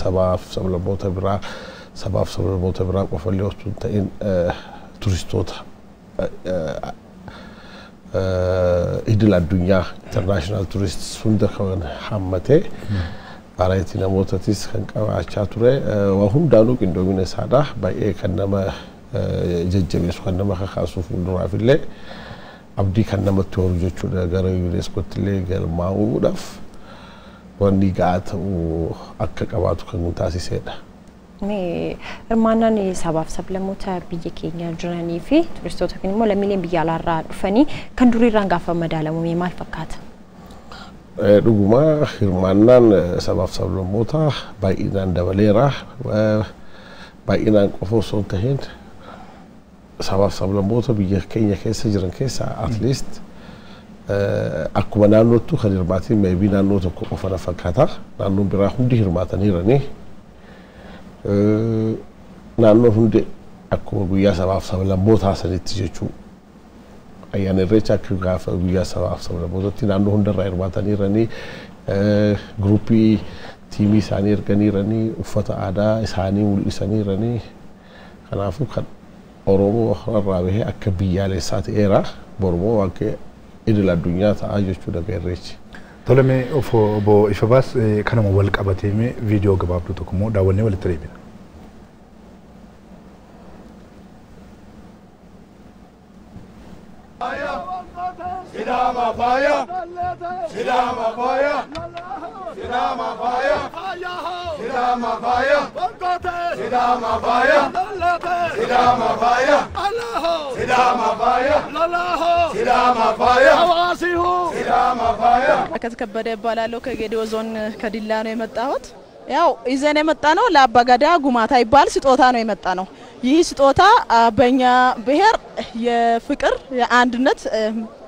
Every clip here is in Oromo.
Sabaaf sablammoota biraa, sabaaf sablammoota biraa qofallee osoo hin ta'in, turistoota idil addunyaa, international tourists hunda kan hammatee, variety namootatis kan qabaachaa ture. Waa hundaanuu qindoomina isaadha baay'ee kan nama jajjabeessu, kan nama kakaasu, fuulduraaf illee abdii kan namatti horu jechuudha. Gara UNESCOtti illee galmaa'uudhaaf wanni ga'aa ta'uu akka qabaatu kan taasisedha. Hirmaannaan sabaaf sablammoota biyya keenya jiranii fi turistoota yookiin immoo lammiileen biyya alaarraa dhufanii kan duriirraan gaafa madaalamu maal fakkaata? Dhuguma, hirmaannaan sabaaf sablammoota baay'inaan dabaleera. Baay'inaan qofa osoo hin tahin, sabaaf sablammoota biyya keenya keessa jiran keessaa at least akkuma naannootu kan hirmaatiin maybe naannoo tokko qofa na fakkaata. Naannoon biraa hundi hirmaataniirani. Naannoon hundi akkuma guyyaa sabaaf sablammootaa sanitti jechuu, ayyaana Irreecha akka gaafa guyyaa sabaaf sablammootatti naannoo hundarraa hirmaataniiranii, group team isaanii erganiiranii, uffata aadaa isaanii mul'isaniiranii. Kanaafuu kan Oromoo irraa bahee akka biyyaalessaa ta'eera. Oromoo akka idil addunyaa ta'aa jechuudha Irreechi. Tole, mee obbo Ifabaas, kanuma wal qabatee mee viidiyoo gabaabduu tokko immoo daawwannee walitti deebina. Sidama fire! Sidama fire! Sidama fire! Sidama fire! Sidama fire! Sidama fire! Sidama fire! Sidama fire! Sidama fire! በረከት ከበደ እባላለሁ። ከጌዲዮ ዞን ከዲላ ነው የመጣሁት። ያው ይዘን የመጣ ነው ለአባገዳ ጉማታ ይባል ስጦታ ነው የመጣ ነው። ይህ ስጦታ በእኛ ብሔር የፍቅር የአንድነት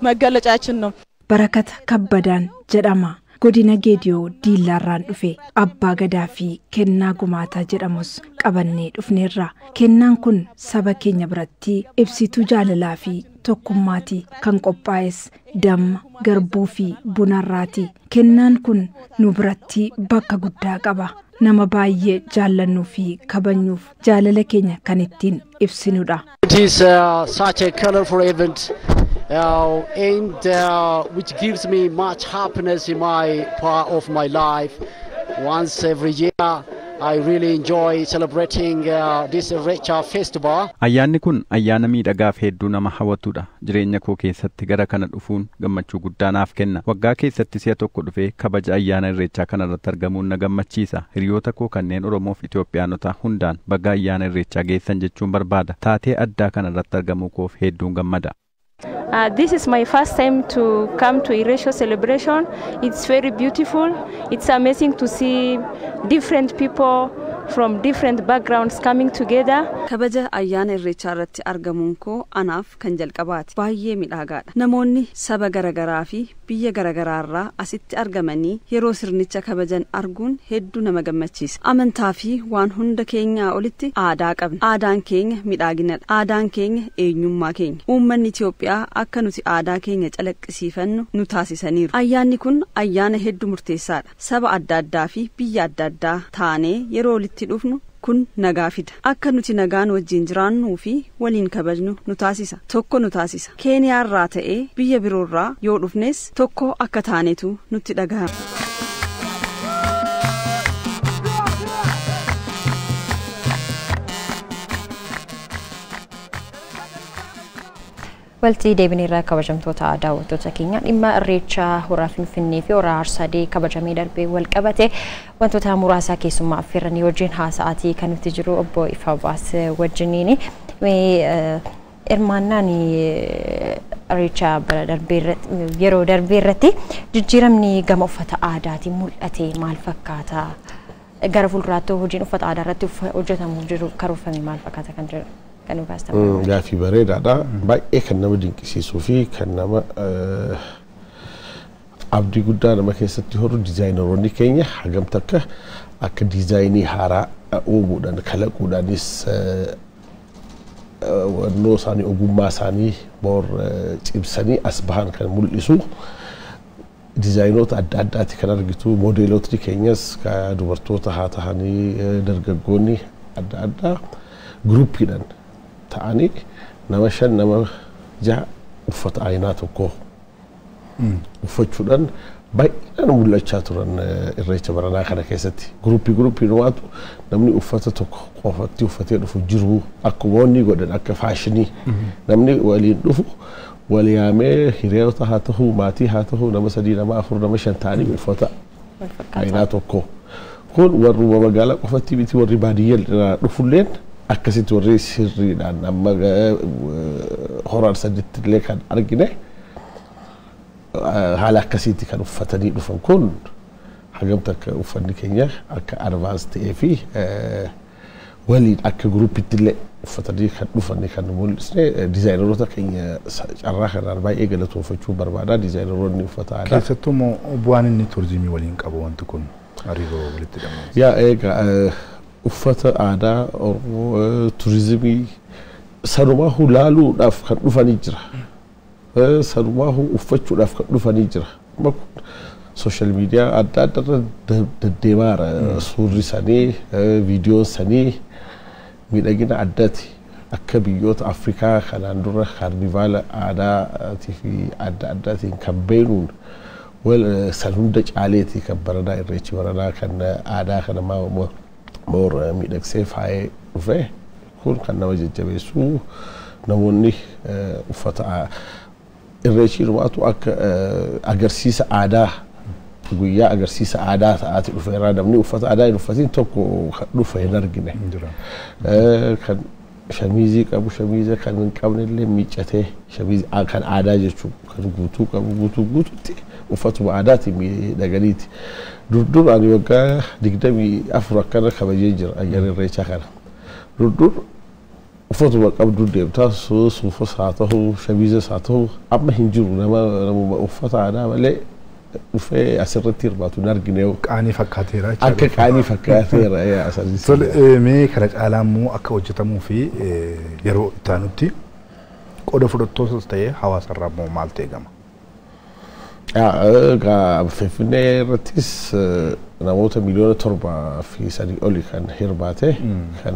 መገለጫችን ነው። Barakat Kabbadaan jedhama. Godina Geediyoo Diillaarraan dhufe. Abbaa Gadaa fi kennaa gumaataa jedhamus qabannee dhufneerra. Kennaan kun saba keenya biratti ibsituu jaalalaa fi tokkummaati. Kan qophaa'es damma, garbuu fi bunarraati. Kennaan kun nu biratti bakka guddaa qaba. Nama baay'ee jaallannuu fi kabajnuuf jaalala keenya kan ittiin ibsinudha. It is such a colorful event and which gives me much happiness in my part of my life. Once every year, I really enjoy celebrating this Irrecha festival. Ayyaanni kun ayyaana miidhagaaf hedduu nama hawwatudha. Jireenya koo keessatti gara kana dhufuun gammachuu guddaa naaf kenna. Waggaa keessatti si'a tokko dhufee kabaja ayyaana Irreechaa kanarratti argamuun na gammachiisa. Hiriyoota koo kanneen Oromoo fi Itoophiyaanota hundaan baga ayyaana Irreechaa geessan jechuun barbaada. Taatee addaa kanarratti argamuu koof hedduun gammada. This is my first time to come to Irrecha celebration. It's very beautiful. It's amazing to see different people from different backgrounds coming together. Kabaja ayyaana Irreechaa irratti argamuun koo anaaf kan jalqabaati. Baay'ee miidhagaadha. Namoonni saba garaagaraa fi biyya garaagaraa irraa asitti argamanii yeroo sirnicha kabajan arguun hedduu nama gammachiisa. Amantaa fi waan hunda keenyaa olitti aadaa qabna. Aadaan keenya miidhaginadha. Aadaan keenya eenyummaa keenya. Uummanni Itoophiyaa akka nuti aadaa keenya calaqqisiifannu nu taasisaniiru. Ayyaanni kun ayyaana hedduu murteessaadha. Saba adda addaa fi biyya adda addaa taanee yeroo walitti dhufnu kun nagaa fida. Akka nuti nagaan wajjin jiraannuu fi waliin kabajnu nu taasisa. Tokko nu taasisa. Keeniyaarraa ta'ee biyya biroorraa yoo dhufnes tokko akka taanetu nutti dhagahama. Waltii deebineerraa, kabajamtoota daawwattoota keenya. Dhimma Irreechaa Horaa Finfinnee fi Horaa Harsadee kabajamee darbee wal qabate wantoota muraasa keessummaa affeeranii wajjin haasa'aatii kan nuti jiru obbo Ifabaas wajjiniini. Hirmaannaan Irreechaa bara darbee, yeroo darbee irratti jijjiiramni gama uffata aadaatiin mul'ate maal fakkaata? Gara fuulduraatti hojiin uffata aadaa irratti hojjetamu jiru karoorfame maal fakkaata kan jedhu kan nu kaastan. Gaaffii bareedaadha. Baay'ee kan nama dinqisiisuu fi kan nama abdii guddaa nama keessatti horu, designeroonni keenya hagam takka akka design haaraa uumuudhaan, kalaquudhaanis wannoo isaanii, ogummaa isaanii boor cimsanii as bahan kan mul'isu. Dizaayinoota adda addaati kan argitu, moodeelotni keenyas dubartoota haa ta'anii dargaggoonni adda addaa groupiidhaan ta'anii nama 5 nama 6 uffata aayinaa tokko uffachuudhaan baay'inaan mul'achaa turan irreecha baranaa kana keessatti. Groupiinumaatu namni uffata tokko qofatti uffatee dhufu jiru, akkuma wanni godhan akka faashinii namni waliin dhufu wal yaamee hiriyoota haa ta'u maatii haa ta'u nama 3 nama 4 nama 5 ta'anii uffata aayinaa tokko. Kun warruma magaalaa qofatti miti, warri baadiyyaa dhufulleen akkasitti warri sirriidhaan amma horaan saditti illee kan argine haala akkasiitti kan uffatanii dhufan. Kun hagamta akka uffanni keenya akka advance ta'ee fi waliin akka groupitti illee uffatanii kan dhufan kan mul'isne. Dizaayineroota keenya carraa kanaan baay'ee galatoonfachuu barbaada, dizaayineroonni uffata aadaa. Keessattuu immoo bu'aan inni turizimii waliin qabu wanti kun hariiroo walitti hidhamu. Yaa egaa uffata aadaa Oromoo turizimii sanumaa laaluudhaaf kan dhufanii jira. Sanumaa uffachuudhaaf kan dhufanii jira. Social media adda adda irra deddeemaara suurri isaanii, viidiyoon isaanii miidhagina addaati. Akka biyyoota Afrikaa kanaan dura kaarnivaala aadaatii fi adda addaatiin kan beenuun wal san hunda caaleeti kan baranaa irreechi baranaa kan aadaa kana more miidhagsee faayee dhufe. Kun kan nama jajjabeessu, namoonni uffata irreechi hirmaatu akka agarsiisa aadaa, guyyaa agarsiisa aadaa ta'aati dhufeera. Namni uffata aadaa hin uffatin tokko kan dhufe hin argine. Kan shamiizii qabu shamiiza, kan hin qabne illee miiccatee shamiizii kan aadaa jechuun kan guutuu qabu guutuu guututti uffatuma aadaatiin miidhaganiiti. Dur ani waggaa 24 akkana kabajee jira ayyaana irreechaa kana. Dur uffatuma qabdu deemtaa, suufas haa ta'u shamiizas haa ta'u. Amma hin jiru, nama uffata aadaa malee dhufee asirratti hirmaatu hin argine. Qaanii fakkaateera. Akka qaanii fakkaateera. Tole, mee kana caalaa immoo akka hojjetamuu fi yeroo itti aanutti qooda fudhattootas ta'ee hawaasarraa immoo maaltu eegama? Egaa Finfinnee irrattis namoota 7.3 miliyoona oli kan hirmaate, kan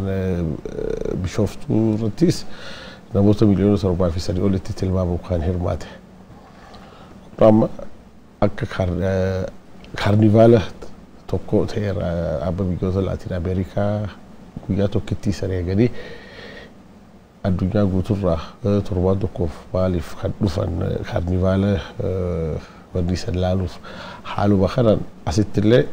Bishooftuu irrattis namoota 7.3 miliyoona olitti tilmaamu kan hirmaate. Amma akka kaarnivaala tokko ta'eera, amma biyyoota Laatiin Ameerikaa guyyaa tokkitti san eeganii addunyaa guuturraa torbaan tokkoof maaliif kan dhufan kaarnivaala wanni san laaluuf. Haaluma kanaan asitti illee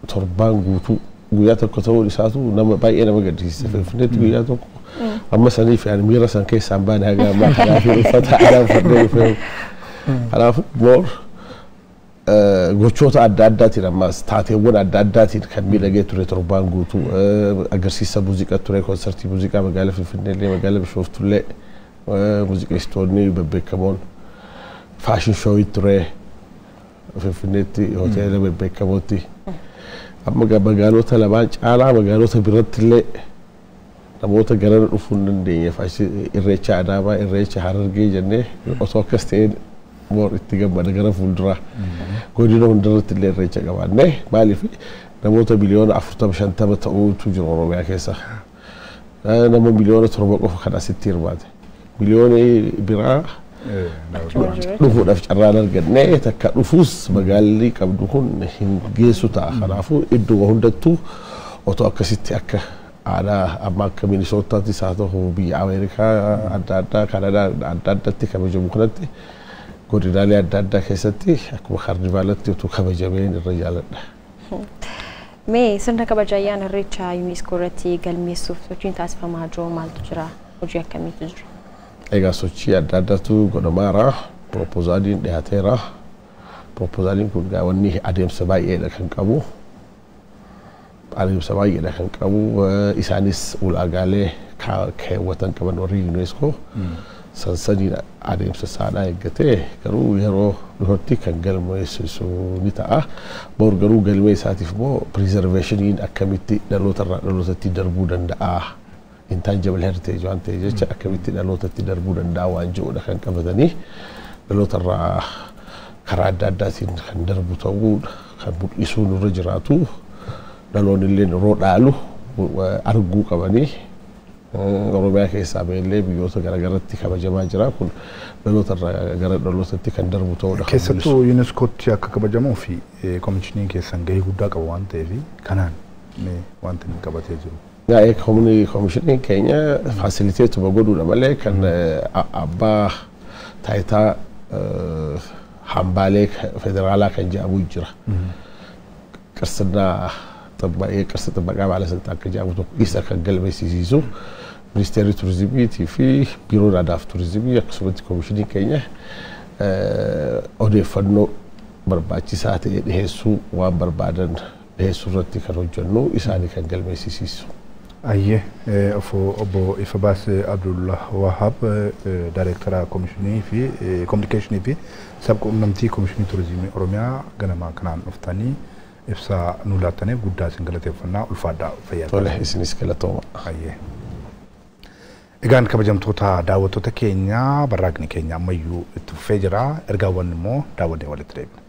torbaan guutuu guyyaa tokko ta'uun isaatu nama baay'ee nama gaddisiisa. Finfinneetti guyyaa tokko amma saniif ani miira san keessaa hin baane haga ammaa, kanaaf uffata aadaa uffadhee dhufee. Kanaafuu more gochoota adda addaatiin ammas taateewwan adda addaatiin kan miidhagee ture torbaan guutuu, agarsiisa muuziqaa ture, konsertii muuziqaa magaalaa Finfinnee illee magaalaa Bishooftuu illee muuziqeessitoonni bebbeekamoon, fashion showii ture Finfinneetti hoteela bebbeekamootti. Amma magaalota lamaan caalaa magaalota biratti illee namoota garana dhufuu hin dandeenye irreecha Adaamaa, irreecha Harargee jennee osoo akkas ta'een more itti gammada gara fuulduraa. Godina hundarratti illee irreecha qabaanne, maaliif namoota 40-50 miliyoona ta'uutu jiru Oromiyaa keessa. Nama 7 miliyoona qofa kan asitti hirmaate. Miliyoona biraa dhufuudhaaf carraan arganne takka dhufuus magaalli qabdu kun hin geessu ta'a. Kanaafuu idduma hundattuu otoo akkasitti akka aadaa amma akka Minisootaattis haa ta'u biyya Ameerikaa adda addaa, Kanadaa adda addaatti kabajamu kanatti godinaalee adda addaa keessatti akkuma kaarnivaalatti utuu kabajameen irra jaaladha. Mee sirna kabaja ayyaana irreechaa UNESCO irratti galmeessuuf sochiin taasifamaa jiru maaltu jira? Hojii akkamiitu jira? Egaa sochii adda addaatu godhamaara. Proposaliin dhiyaateera. Proposaliin kun wanni adeemsa baay'eedha kan qabu. Adeemsa baay'eedha kan qabu. Isaanis ulaagaalee keewwatan qaban warri UNESCO. Sansaniin adeemsa isaadhaa eeggatee garuu yeroo dhihootti kan galmeessisu ni ta'a. Bor garuu galmee isaatiif immoo preservationiin akkamitti dhalootarraa dhalootatti darbuu danda'a, intangible heritage waan ta'e jecha akkamitti dhalootatti darbuu danda'a waan jedhudha kan qabatanii dhalootarraa Karaa adda addaatiin kan darbu ta'uu kan mul'isuu nurra jiraatu, dhaloonni illee yeroo dhaalu arguu qabanii. Oromiyaa keessaa bahillee biyyoota garaagaratti kabajamaa jira, kun dhaloota irraa gara dhalootatti kan darbu ta'uudha. Keessattuu UNESCOtti akka kabajamuu fi koomishiniin keessan gahee guddaa qaba waan ta'eef, kanaan wanti inni qabatee jiru. Yaa'ee koomishiniin keenya facilitate uma godhuudha malee kan abbaa taayitaa hambaalee federaalaa kan jedhamu jira. ቅርስና የቅርስ ጥበቃ ባለስልጣን kan jedhamu tokko, isa kan galmeessisiisu Ministeerri Turizimiitii fi Biiroon Aadaa fi Turizimii, akkasumatti koomishiniin keenya odeeffannoo barbaachisaa ta'e dhiheessuu, waan barbaadan dhiheessuu irratti kan hojjennu, isaanii kan galmeessisiisu. Ayyee, obbo Ifabaas Abdullah Wahab, Daayireektara Koomishinii fi Kominikeeshinii fi Sabquunnamtii Koomishinii Turizimii Oromiyaa, ganamaa kanaan dhuftanii ibsaa nu laattaniif guddaa isin galateeffannaa, ulfaadhaa, fayyaa. Tole, isinis galatooma. Ayyee. Egaan kabajamtoota daawwattoota keenya, barraaqni keenya ammayyuu itti fufee jira. Ergaawwan immoo daawwannee walitti deebina.